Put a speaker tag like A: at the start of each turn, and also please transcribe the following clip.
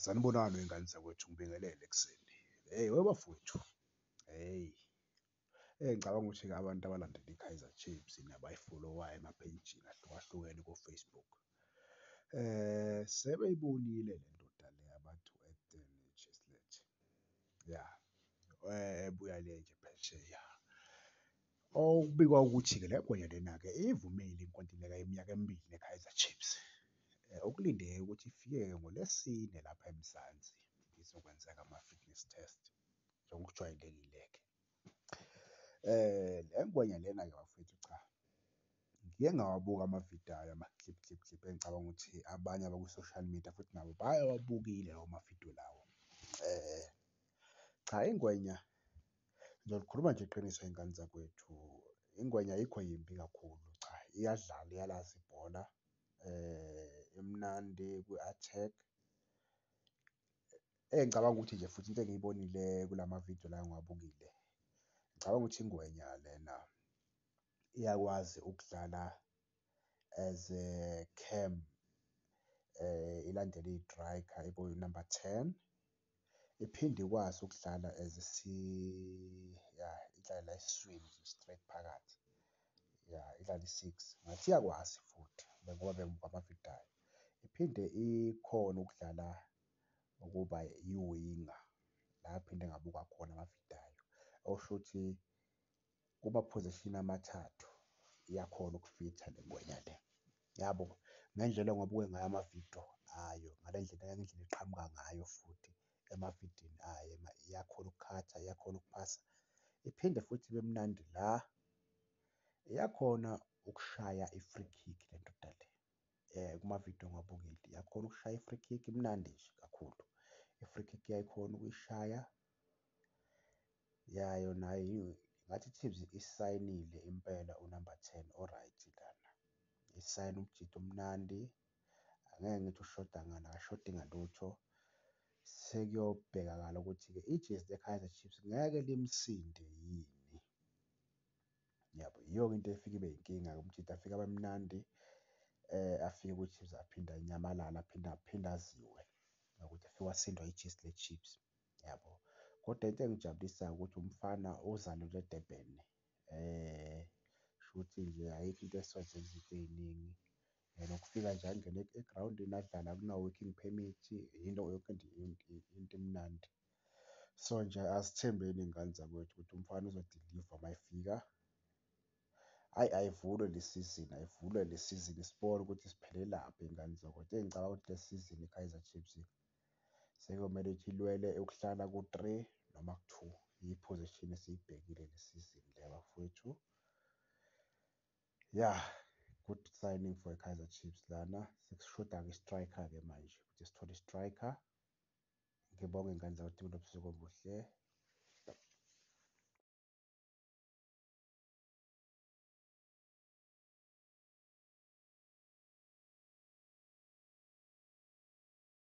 A: Sanibonani wey'ngane zakwethu, ngibingelele ekuseni. Hheyi webafowethu, hheyi, ngicabanga ukuthi-ke abantu abalandela i-Kaizer Chiefs nabayifolowayo emaphejini ahlukahlukene ko-Facebook, sebeyibonile le ndoda le abathi u-Chislett, ya, ebuya le nje phesheya. Okubikwa ukuthi-ke le ngwenya lena-ke iyivumile inkontileka yeminyaka emibili ne-Kaizer Chiefs. Okulindeleke ukuthi ifike-ke ngoLwesine lapha eMzansi izokwenza-ke ama-fitness test njengokujwayelekile-ke. Le ngwenya lena-ke bafowethu, cha, ngike ngawabuka amavidiyo ayo, ama-clip clip clip engicabanga ukuthi abanye abakwi-social media futhi nabo bawabukile lawo mavidiyo lawo. Cha, ingwenya ngizolikhuluma nje iqiniso y'ngane zakwethu, ingwenya ayikho yimbi kakhulu, cha iyadlala, iyalazi ibhola, imnandi kwi-attack. Engicabanga ukuthi nje futhi into engiyibonile kulamavidiyo la engiwabukile, ngicabanga ukuthi ingwenya lena iyakwazi ukudlala as a cam, ilandele iyitrayikha ibe unamba ten, iphinde ikwazi ukudlala as ya, idlale la esiswini nje straight phakathi, ya, idlale i-six, ngathi iyakwazi futhi ngoba bengibuka amavidiyo ayo. Iphinde ikhone ukudlala ukuba i-winger, la ngaphinde ngabuka khona amavidiyo ayo, okusho ukuthi kuma-position amathathu iyakhona ukufitha le ngwenya le, yabo? Ngendlela engiwabuke ngayo amavidiyo ayo, ngale ndlela nangendlela eqhamuka ngayo futhi emavidiyweni ayo, iyakhona ukukhatha, iyakhona ukuphasa, iphinde futhi ibe mnandi la, iyakhona ukushaya i-free kick le ndoda le, kumavidiyo engiwabukele iyakhona ukushaya i-free kick, imnandi nje kakhulu. I-free kick iyayikhona ukuyishaya, ya yona ngathi i-Chiefs isayinile impela unamba ten o-right lana, isayine umjita omnandi, angeke ngithi ushoda ngani, akashodi ngalutho. Sekuyobhekakala ukuthi-ke ijezi le-Kaizer Chiefs ngeke limsinde yini, yabo? Yiyo-ke into efike ibe inkinga-ke, umjita afike abe mnandi, afike kwi-Chiefs aphinde anyamalale, aphinde aphinde aziwe ngokuthi ufike wasindwa ijezi le-Chiefs, yabo? Kodwa into engijabulisayo ukuthi umfana ozalelwe e-Durban, shuthi nje ayikho into esozenza izinto ey'ningi nokufika nje angene egrawundini adlale akuna-working permit, into yonke nje into imnandi. So nje asithembeni iy'ngane zakwethu ukuthi umfana uzodiliva uma efika. Hhayi, ayivulwe le sizini, ayivulwe le sizini sibone ukuthi siphelelaphi iy'ngane zakwethu. Eyi, ngicabanga ukuthi le sizini i-Kaizer Chiefs sekuyomele ukuthi ilwele ukuhlala ku-three noma ku-two, iyi-position esiyibhekile le sizini le bafowethu. Ya, good signing for i-Kaizer Chiefs lana, sekushoda-ke i-striker-ke manje ukuthi sithole i-striker. Ngibonge iy'ngane zakwethu, nibe nobusuku obuhle.